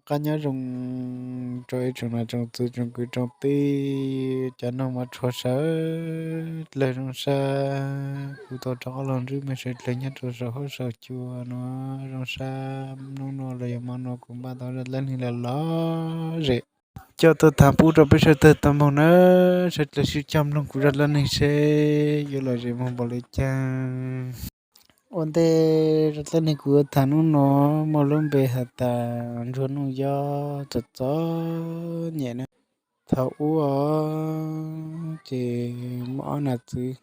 Qab nyob zoo rau ib tsoom nam tsoom txwv tsoom kwv tsoom tij, cov noog mov tshua sawv dlawg zoo sab, kuv tau rov qab los ntsib mej sawv dlawg nyob rau saum huab saum cua no zoo sab. Hnub no los yog hmo no kuv npaj tau zaj dab neeg los lom zem coj tuaj tham pub rau peb sawv dlawg tau mloog nawb. Sawv dlawg sib coj mloog kuv zaj dab neeg seb yuav lom zem moog npaum li caag. Ua ntej zaj dab neeg kuv yuav tham hnub no muaj lub npe has tas Ntsuag Nuj Yob txom txom nyem na. Thaum ub os ces muaj ob nam txwv,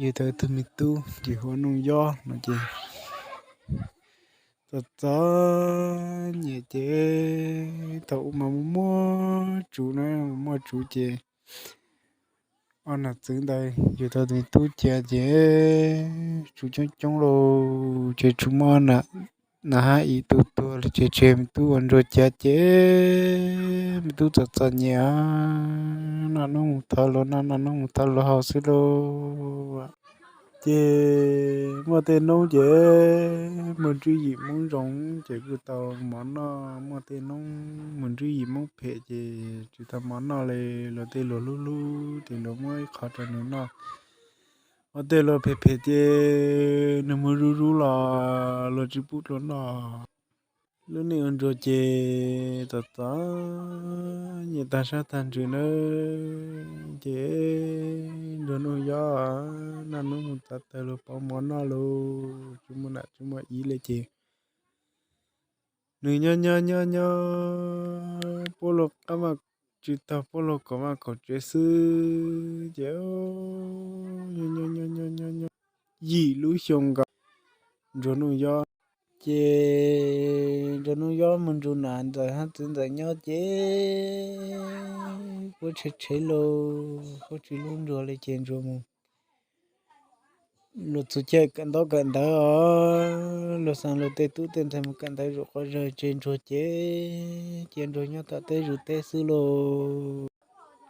yug tau ib tug me tub ces hu ua Nuj Yob no ces txom txom nyem ces thaum ub mas muaj muaj tsuv na, muaj tsuv ces ob nam txwv ntawd yug tau tus me tub cia ces tsuv coob coob lauj ces tsuv muab nam hab ib tug tuag ces tseg me tub ua Ntsuag cia ces me tub txom txom nyem, noj hnub mus thov luag noj, noj hnub mus thov luag haus xwb lauj. Ces muaj tej hnub ces mus ntsib yim Hmoob zoo ces kuj tau mov noj, muaj tej hnub mus ntsib yim Hmoob phem ces tsis tau mov noj li, luag tej luag hlub hlub ces luag muab ib qho rau nws noj. Ua tej luag phem phem ces nws mus zuj zus los luag tsis pub luag noj. Lub neej ua Ntsuag ces txom txom nyem tag sab tag ntsws nawb. Ces Ntsuag Nuj Yob noj hnub mus txav taws luag pauv mov noj lauj, tsis muaj nam tsis muaj ib li ces nws nyob nyob nyob nyob puab luag qab vaj, tsis tau puab luag kaum vaj kaum tsev xwb ces nyob nyob nyob nyob yim lub xyoo nkaus Ntsuag Nuj Yob ces Ntsuag Nuj Yob mus nrug nam ntxawm hab txwv ntxawm nyob ces puab tshev tshev lauj, puab tsis hlub Ntsuag li ces Ntsuag mus luag txug caij kawm ntaub kawm ntawv os, luag xaa luag tej tub tej ntxhais mus kawm ntawv zuj quas zawg ces Ntsuag ces cia Ntsuag nyob tom teb zuj teb xwb lauj.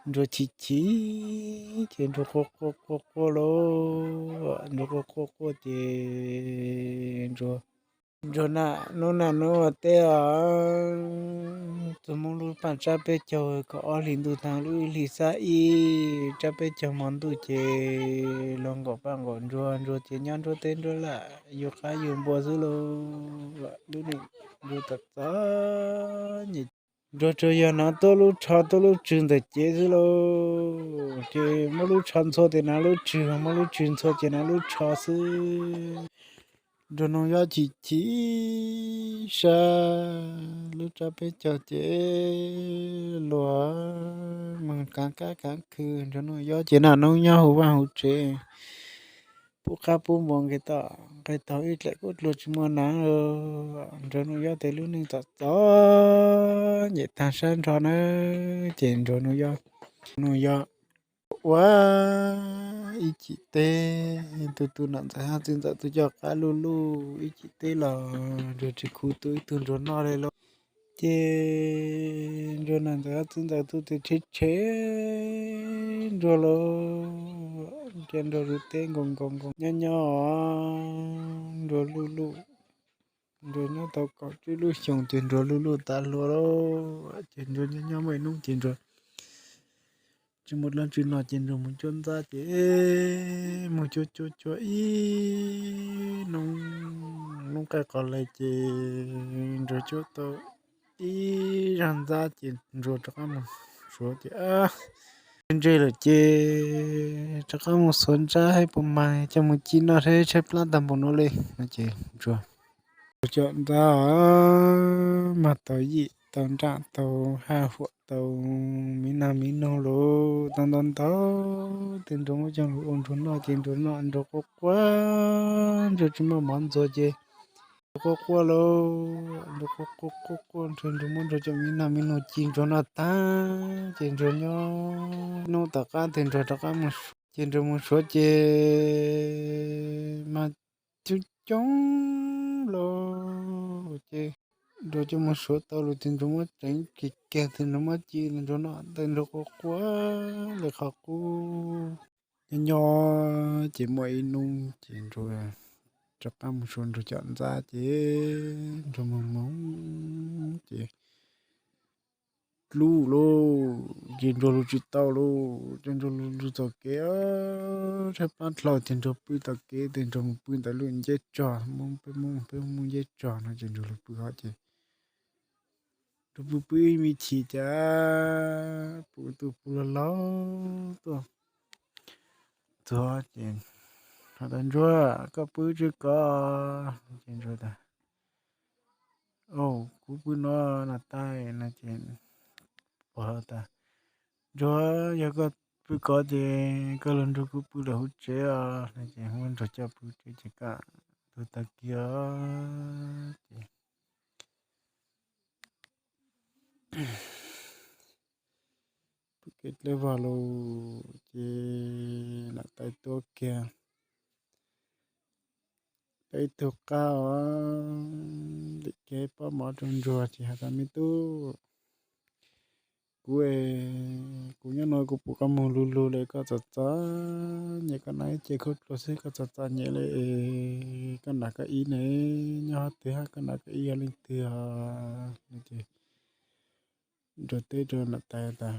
Ntsuag chim chim ces Ntsuag quaj quaj quaj quaj lauj, Ntsuag quaj quaj quaj ces Ntsuag, Ntsuag nam nub nam nub ua teb os, txug Hmoob lub paaj tsab peb caug kaum ob hlis ntuj taag lub ib hlis xab ib tsab peb caug hmo ntuj ces luag nkaum paaj nkaum ntsuag, Ntsuag ces nyob nruab teb nruab lam yug qaib yug npua xwb lauj. Lub neej Ntsuag txom txom nyem, Ntsuag tsuas yog hnav tuab lub tsho tuab lub tswg ntawm cev xwb lauj. Ces muab lub tsho ntxhua ces hnav lub tswg, muab lub tswg ntxhua ces hnav lub tsho xwb. Ntsuag Nuj Yob chim chim sab lub tsab peb caug ces luag moog kaav kab kaav khw, Ntsuag Nuj Yob ces naj nub nyob huv vaaj huv tsev, pub qaib pub npua nqis toj nqis taug ib dlaim kuj dlua tsis muaj nam. Ntsuag Nuj Yob tes lub neej txom txom nyem taag sab nrho na. Ces Ntsuag Nuj Yob, Nuj Yob ua ib chim teb, tu tu nam ntxawm hab txwv ntxawm tu coj qab luj luj, ib chim teb los Ntsuag tsis khuv tu ib tug Ntsuag noj li lauj. Ces Ntsuag nam ntxawm hab txwv ntxawm tu tes tshev tshev Ntsuag lauj, ces Ntsuag zuv teb nkaus nkaus nkaus nyob nyob Ntsuag luj luj, Ntsuag nyob tau kaum tsib lub xyoos ces Ntsuag luj luj tas hluas lauj. Ces Ntsuag nyob nyob muaj ib hnub ces Ntsuag tsis muaj dlaab tsi noj ces Ntsuag mus cuab ntxab ces mus cuab cuab cuab ib hnub, hnub qaij qos le ces Ntsuag cuab tau ib zag ntxab ces Ntsuag rov qab mus suav ces ntseg lawm ces rov qab mus xuav ntsab saib puas mag coj mus ci noj saib tshaib plab tag npaum no li no ces Ntsuag, Ntsuag cov ntxab mag tau yim tau nraam tau haj huam tau miv nag miv noog lauj, tau ntau ntau tes Ntsuag muab coj lug ua Ntsuag noj ces Ntsuag noj Ntsuag quaj quaj, Ntsuag tsis muaj mov ntxuag ces Ntsuag quaj quaj lauj, Ntsuag quaj quaj quaj quaj nrho, Ntsuag muab Ntsuag cov miv nag miv noog ci Ntsuag noj taag ces Ntsuag nyob hnub tom qab tes Ntsuag rov qab mus suav ces Ntsuag mus suav ces mag coob coob lauj ces Ntsuag coj mus suav tau lug ces Ntsuag muab tseev kis kiag tes Ntsuag muab ci Ntsuag noj tes Ntsuag quaj quaj le qhov qub. Nyob nyob ces muaj ib hnub ces Ntsuag rov qab mus suav Ntsuag cov ntxab ces Ntsuag moog moog ces dlub lauj, ces Ntsuag lug tsis tau lauj, ces Ntsuag lug txoj kev tshaib plab dlhau, ces Ntsuag pw txoj kev, ces Ntsuag mus pw ntawm lub nceb tsog, peb Hmoob, peb Hmoob nceb tsog no ces Ntsuag lug pw hov ces Ntsuag pw pw ib me chim cas pom tus puj laug laug tuaj txog ces has tas, Ntsuag, koj pw tsis kov? Ces Ntsuag tas, Au, kuv pw no, Nas Tais, no ces puj laug tas, Ntsuag, yog koj pw kov ces koj lug nrug kuv pw lawm hauv tsev os, no ces muab Ntsuag coj pw tsev ces kaj ntug tag kis os ces pw kev dleb vog lawm ces Nas Tais tuaj kiag, peb ib tug qab os, ntim kiag pob mov rau Ntsuag ces has tas, Me tub, kuv, kuv nyob no kuv pom koj moog lug lug le, koj txom txom nyem, koj nrog ib ce khaub dluag xwb koj txom txom nyem le es koj nam koj ib ne nyob qhov twg hab, koj nam koj ib yog leej twg os? Ces Ntsuag teb rau Nas Tais tas,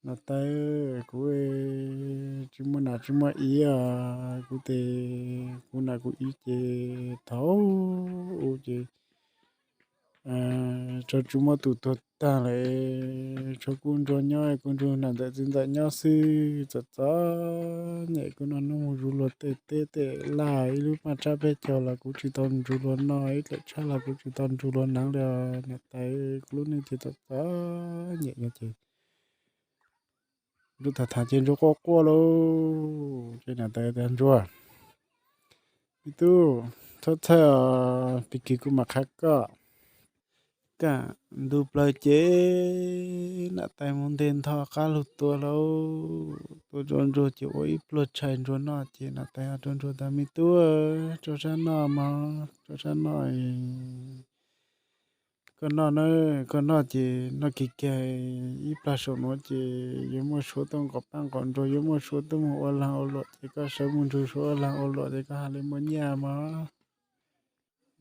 Nas Tais, kuv tsis muaj nam tsis muaj ib os, kuv tes kuv nam kuv ib ces thaum ub ces tso tsis muaj tus tuag tag lawm, tshuav kuv Ntsuag nyob, kuv Ntsuag nam ntxawm txiv ntxawm nyob xwb, txom txom nyem, kuv noj hnub moog zuv luag tej teb tej laj, ib lub paj tsab peb caug los kuv tsis tau nrug luag noj, ib daim tshab los kuv tsis tau nrug luag hnav li os Nas Tais, kuv lub neej ces txom txom nyem no ces Ntsuag tham tham ces Ntsuag quaj quaj lauj. Ces Nas Tais tas, Ntsuag, me tub, txhob txhawj os, tag kis kuv mam qha koj. Kaj ntug plaws ces Nas Tais mus nteg ntho qab lug tua lauj, tua rau Ntsuag ces ua ib pluag tshais Ntsuag noj ces Nas Tais has rau Ntsuag tas, Me tub, tso sab noj mog, tso sab noj, koj noj na, koj noj ces noj kiag kiag, ib plag saum nuav ces yuav muaj Suav tuaj nqos pab nqos nruag, yuav muaj Suav tuaj moog ua lag ua luam ces koj sawv moog nrug Suav ua lag ua luam ces koj ha le muaj nyiaj mog.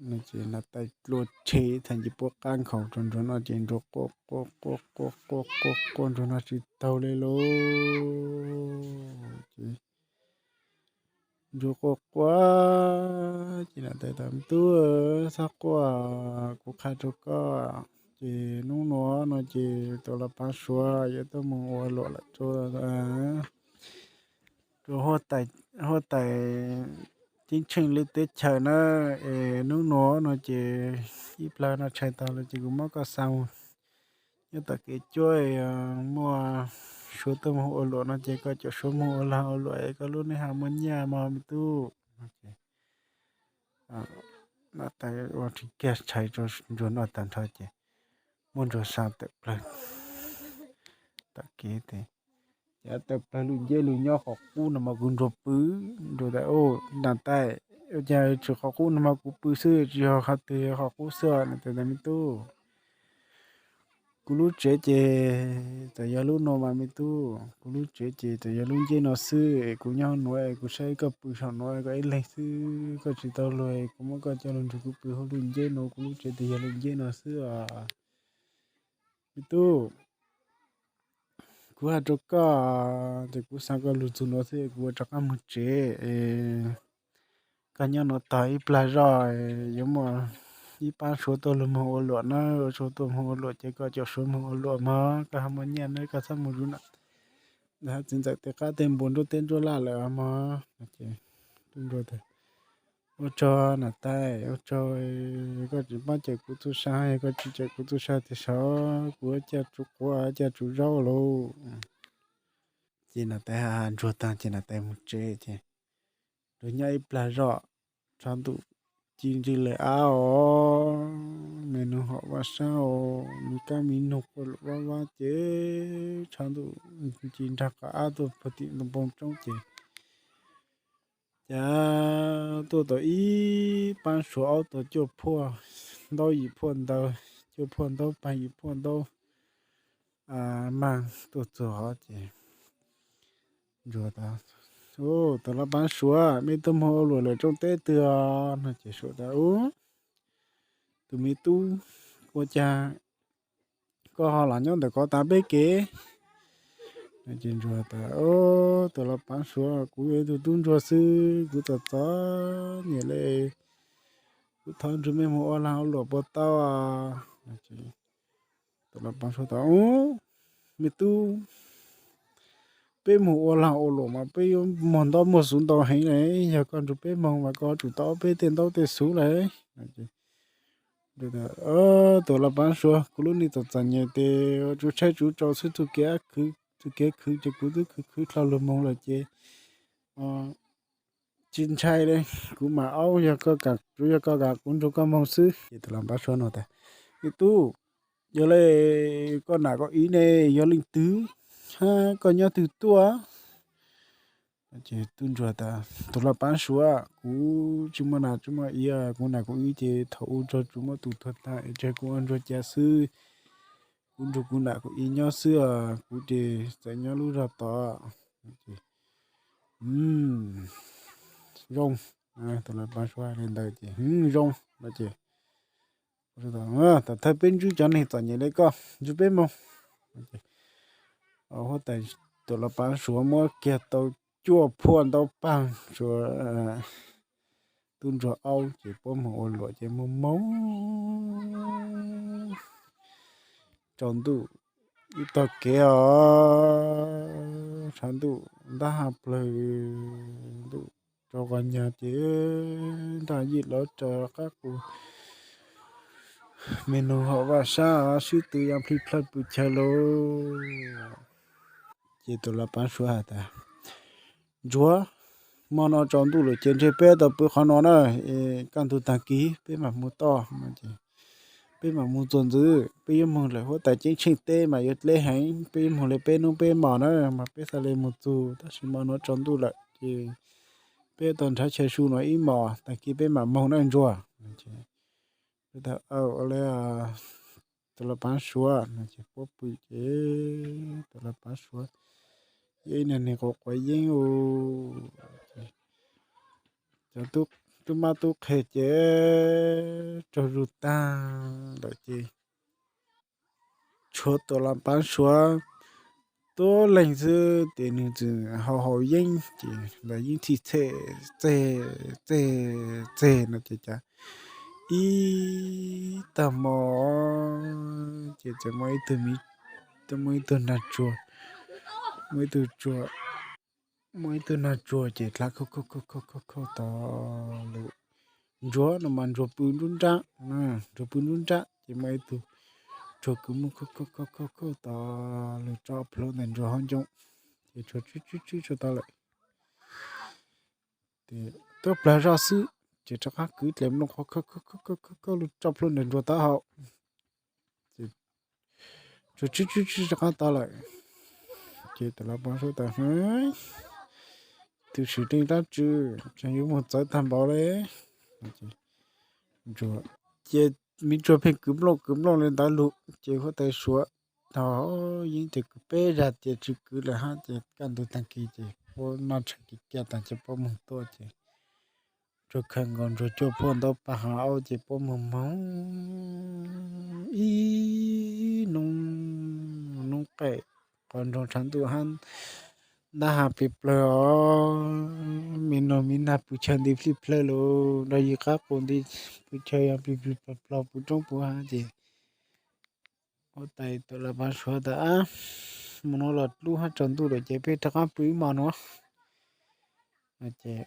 No ces Nas Tais dlua tshe thaum ces puab qab nkhaus rau Ntsuag noj ces Ntsuag quaj quaj quaj quaj quaj quaj quaj, Ntsuag noj tsis taug le lauj. Ces Ntsuag quaj quaj ces Nas Tais tas, Me tub, txhob quaj, kuv qha rau koj, ces nub nua no ces tus lav pav Suav yuav tuaj moog ua luam lawm rua, rua huab tais ceeb tsheej lub teb chaws na, es nub nua no ces ib plag noj tshais taug lawm ces kuv muab koj xa mus nyob tom kev cuab, muaj Suav tuaj moog ua luam no ces koj caum Suav moog ua lag ua luam es koj lub neej ha muaj nyiaj mog me tub. Nas Tais ua kiag tshais rau Ntsuag noj tag nrho ces muab Ntsuag xa tawm plawg tom kev tes, ces tawm plawg lug nceb lug nyob qhov qub no mas kuv Ntsuag pw. Ntsuag tas, Nas Tais, ua cas tsuas qhov qub no mas kuv pw xwb, tsis yog qhov twg, qhov qub xwb os. Nas Tais tas, Me tub, kuv lub tsev ces txawm yog lub no mas me tub, kuv lub tsev ces txawm yog lub nceb no xwb, kuv nyob nuav kuv saib koj pw saum nuav koj ib leeg xwb, koj tsis tau luag, kuv muab koj coj lug nrug kuv pw hauv lub nceb no, kuv lub tsev tes yog lub nceb no xwb os. Me tub, kuv has rau koj, ces kuv xa koj lug txug nuav xwb, kuv ua rov qab moog tsev. Koj nyob nuav tog ib plag zoj, yuav muaj ib pab Suav tuaj lug moog ua luam na, Suav tuaj moog ua luam ces koj caum Suav moog ua luam mog, koj ha muaj nyiaj na, koj txhob moog zuv nam txiv ntxawm tej qab tej npua nruab teb nruab laj lawm mog. Ces Ntsuag tas, Ua tsaug Nas Tais, ua tsaug, koj tsis pab cawm kuv txuj sa, koj tsis cawm kuv txuj sa tes sav kuv ua caj tsuv quav caj tsuv zaub lauj. Ces Nas Tais has Ntsuag tag ces Nas Tais moog tsev ces Ntsuag nyob ib plag zoj, tshav ntuj ci ntsig lawm ab os, me nug hom vaj sab os, me kab me noog quaj lum vab vab ces tshav ntuj ci nrag qab ab tuaj puag tim ntoo poo tsoob ces cas tuaj tau ib pab Suav aub tuag cuaj phuaj ntaub yim phuaj ntawv, cuaj phuaj ntaub pag yim phuaj ntaub mag tuaj txug hov ces Ntsuag tas, Tus laj pab Suav, mej tuaj moog ua luam lawm rooj teb twg os? No ces Suav tas, Ub, Tus me tub, ua cas koj ho los nyob ntawm ko tas peb kev? Ces ntsuag tas, Tus lav pav suav, kuv yog ib tug tub ntsuag xwb, kuv txom txom nyem li, kuv thov nrug mej moog ua lag ua luam puas tau? Tus lav pav suav tas, Me tub, peb moog ua lag ua luam mas peb yuav muaj ntaub muaj xuv ntau heev lawm, yog koj nrug peb moog mas koj tsum tau peb tej ntaub tej xuv lawm. Tus lav pav suav, kuv lub neej txom txom nyem tes tshuav tshaib tshuav tsau xwb, txuj kev khwv ces kuv twb khwv khwv dlhau lug moog lawm ces tsis ntshai li, kuv mam aub, yog koj kam, tsuav yog koj kam kuv nrug koj moog xwb. Ces tus lav pav suav nug tas, Me tub, yog le koj nam koj ib ne yog leej twg, hab koj nyob twg tuaj? Ces tub ntsuag tas, Tus lav pav suav, kuv tsis muaj nam tsis muaj ib, kuv nam kuv ib ces thaum ub ntsuag tsuas muab tus tuag tag es tseg kuv ua ntsuag ca xwb. Kuv nrug kuv nam kuv ib nyob xwb, kuv ces txawm nyob lub zog tod. Zoo. Tus lav pav suav hais li ntawd ces, Zoo no ces, Tam thawj peb ntsib cov neeg txom nyem li koj nrug peb moog. Huab tais, tus lav pav suav muab kiag tau cuaj phuaj ntaub pag suav tub ntsuag aub ces puab moog ua luam ces moog moog tsaus ntuj ib tog kev os, tshav ntuj ntab ha plawg ntuj, tsaus qhov nyag ces nraj yij lov tsaws qab qus, me nug hom vaj sab, swb tw ya plhij plhawj pw chaw lauj. Ces tus lav pav suav has tas, Ntsuag, hmo no tsaus ntuj lawm ces ntshe peb tau pw qhov no na, kaj ntug tag kis peb mam mus toj. Peb mam mus txuas ntxiv, peb yuav moog lawm huab tais ceeb tsheej teb mas yuav dleb heev, peb yuav moog li peb nub peb mos na mas peb xaav le mus txug, tab sis hmo no tsaus ntuj lawm ces peb tau nrhav chaw su no ib mos, tag kis peb mam moog na Ntsuag. Tus lav pav suav no ces puab pw ces tus lav pav suav yog ib niag neeg quav quav yeeb u, cov tub mab tub qhe ces tsaug zug tag lawm ces tshuav tus lav pav suav tuab leeg xwb ces nwg txawm haus haus yeeb ces lawv yeej thij txhej txeg txeg txeg no ces cas ib tag hmo ces txawm muaj ib tug, muaj ib tug nag tsuag, muaj ib tug tsuag, muaj ib tug nag tsuag ces dlav khauj khauj khauj khauj khauj tod lawm. Ntsuag no mas ntsuag pw nruab nrab, ntsuag pw nruab nrab ces muaj ib tug tsuag kws muaj khauj khauj khauj khauj tod lawm tso plhuav ntawm ntsuag hauv ncoo ces tsuag tswb tswb tswb tsuag tod lawm. Tuab plag zoj xwb ces rov qab kwv dlaim nplooj qhuav khauj khauj khauj khauj lug tso plhuav ntawm ntsuag taub hau. Tsuag tswb tswb tswb rov qab tod lawm. Ces tus lav pav suav tas, Tus swm dleej dab tsi, tseem yuav moog txawv tag npaum le. Ntsuag, ces miv tsuag pheej kwv nplooj kwv nplooj le ntawd lug ces huab tais suav tau yeeb ces kwv peb zag ces tsis kwv lawm hab ces kaj ntug tag kis ces puab noj tshais kiv kiag tas ces puab moog tuaj ces tsuag khaws nkaus ntsuag cuaj phuaj ntaub pag hav aub ces puab moog moog ib nub, nub qaij qhov nroog tshav ntuj hab ntab ha plig plawg os, me noog me nag pw chaw nti plij plawg lug, dog yim qab qus nti pw chaw yog plig plig plawg plawg pw roob pw hav ces huab tais tus lav pav suav tas, Hmo no los dlub hab tsaus ntuj lawm ces peb rov qab pw ib hmos nuav ces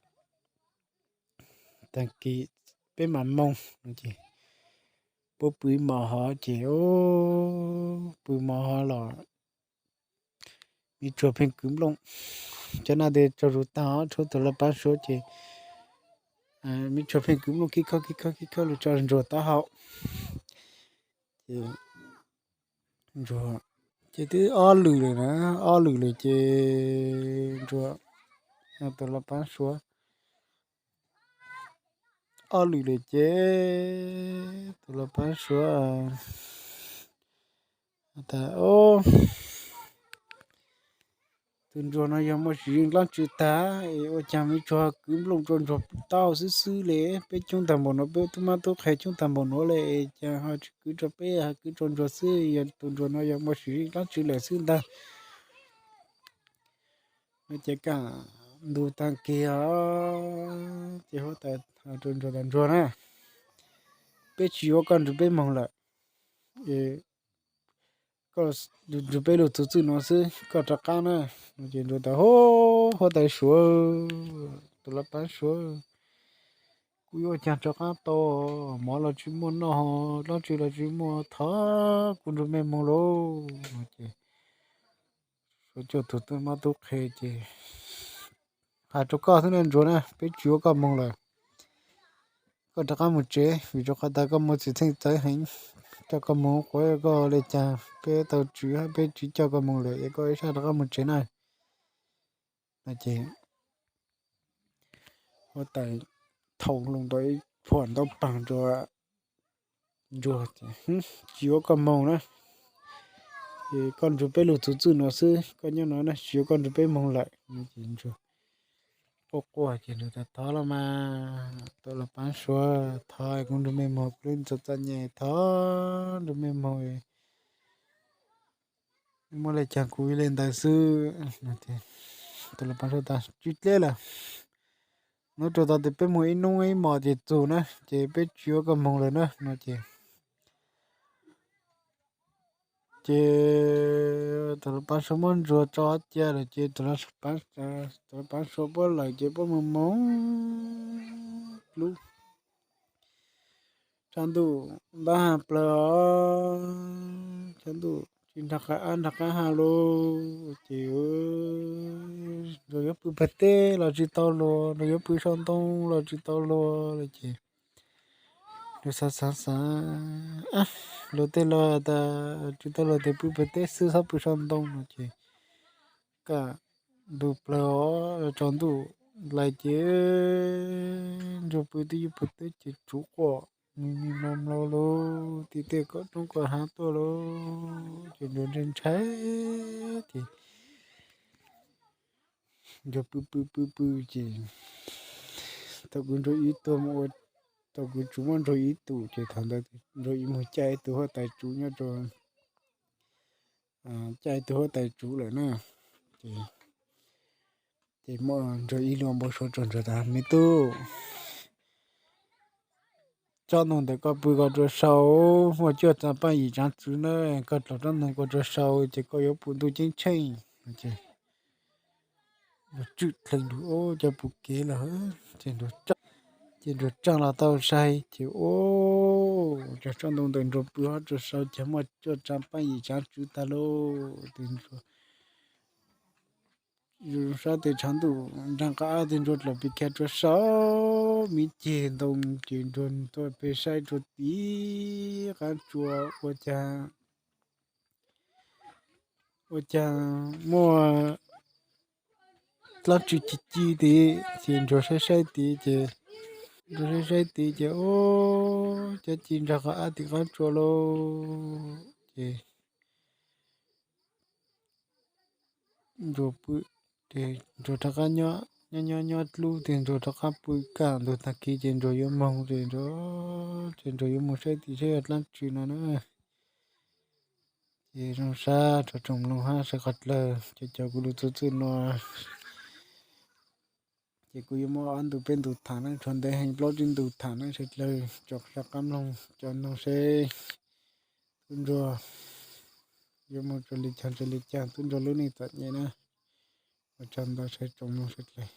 tag kis peb mam moog. Ces puab pw ib hmos hov ces pw hmo hov los miv tsuag pheej kwv nplooj, cov naj tes tsaug zug tag hov tshuav tus lav pav suav ces miv tsuag pheej kwv nplooj kib khauj kib khauj kib khauj lug tso ntsuag taub hau ces ntsuag, ces twb ob lwm lawm na, ob lwm lawm ces ntsuag, tus lav pav suav, ob lwm lawm ces tus lav pav suav tas, Tus ntsuag no yog muaj sim zeej dlaab tsi tag es ua caag me ntsuag kwv nplooj rua ntsuag tau xwb xwb le. Peb coob tag npaum nuav, peb tub mab tub qhe coob tag npaum nuav le, es caag ho tsis kwv rua peb, ho kwv rua ntsuag xwb. Yog tus ntsuag no yog muaj sim zeej dlaab tsi lawm xwb ntag. No ces kaj ntug taag kis os, ces huab tais has rua ntsuag tas, ntsuag na, peb tsis yuav koj nrug peb moog lawm. Koj nrug peb lug txug txwj nuav xwb, koj rov qab na. No ces ntsuag tas, huab tais suav, tus lav paab suav, kuv yuav ua caag rov qab tau? Mov los tsis muaj noj, dlaab tsi los tsis muaj, thov kuv nrug mej moog lauj. No ces suav coj tug tub mab tub qhe ces, has rua koj xwb na ntsuag na, peb tsis yuav koj moog lawm. Koj rov qab moog tsev, vim rua qhov tas koj muaj txim txheej txawv heev. Coj koj moog quav koj le caag, peb tau tswv hab peb tsis coj koj moog lawm, es koj ib sab rov qab moog tsev na. No ces huab tais thaum lug tau ib phuam ntaub paag rua ntsuag, tsis yuav koj moog na, es koj nrug peb lug txug txwj nuav xwb, koj nyob nuav na, tsis yuav koj nrug peb moog lawm. Ces ntsuag quaj quaj ces ntsuag tas, thov los mas, tus lav paab suav, thov kuv nrug mej moog, kuv lub txom txom nyem, thov nrug mej moog, muaj le caag kuv le ntawd xwb. Tus lav paab suav tas, tsis dleb lawm, nuav rua tau tes peb moog ib nub ib mos ces txug na, ces peb tsis yuav koj moog lawm na. No ces, ces tus lav paab suav muab ntsuag tso cia lawm ces tus lav paab suav puab lawm ces puab moog moog lub tshav ntuj ntab hab plawg os, tshav ntuj tsis nrag qab ab nrag qab hab lauj. Ces ntsuag yuav pw pag teb los tsis tau luag, ntsuag yuav pw sau ntoo los tsis tau luag lawm ces ntsuag xav xav xav, luag tej laug tas tsis tau luag tes pw pag teb xwb, txhob pw sau ntoo no ces kaj ntug plawg os, tsaus ntuj lawm ces ntsuag pw twb yuav pw teb ces tsuv quaj me me mlom mlom lauj, tim tej kom roob kom hav tuaj lauj. Ces ntsuag ntshai ntshai ces ntsuag pw pw pw pw ces thaum kuv ntsuag ib tuag mus ua, thaum kuv tsuv muab ntsuag ib tug ces thaum ntawd ntsuag ib moog caij ib tug huab tais tsuv nyob rua, caij ib tug huab tais tsuv lawm na. Ces, ces muaj ntsuag ib lub npau suav rua ntsuag tas, me tub, tsob ntoo ntawm koj pw koj rua sau, muaj cuaj txav paaj yim tsaav tswv na, koj dlaus tsob ntoo koj rua sau ces koj yuav pum ntuj ceeb tsheej. Ntsuag tswm dheev lug, cov pum kev lawm, ces ntsuag tsaaj los tau saib ces, o, cov tsob ntoo ntawm ntsuag pw hov rua sau ces muaj cuaj txav paaj yim tsaav tswv tag lauj. Ces ntsuag sab tes tshav ntuj nraag qab tes ntsuag dlaus pis kha rua sau, miv ceg ntoo ces ntsuag tuaj peg saib rua tim qab tsua ua caag, ua caag muaj dlaab tsi ci ci tid ces ntsuag saib saib tid ces, ntsuag saib saib tid ces, o, cov ci nraag qab ab tim qab tsua lauj. Ces ntsuag pw, ces ntsuag rov qab nyob nyob nyob dlub tes ntsuag rov qab pw kaj ntug taag kis ces ntsuag yuav moog ces ntsuag, ces ntsuag yuav moog saib tim saib yog dlaab tsi no na. Ces zoo sab rua tsoom mloog hab sawv qhov dlawg, ces cov kuv lug txug txwj nuav ces kuv yuav muab ob ntu peb ntu tham na, tshuav ntev heev plaub tsib ntu tham na sawv dlawg, cov sawv qab mloog cov noog seb tub ntsuag yuav moog rua li caag rua li caag tub ntsuag lub neej txom nyem na. Ua tsaug ntau sawv tsoom mloog sawv dlawg.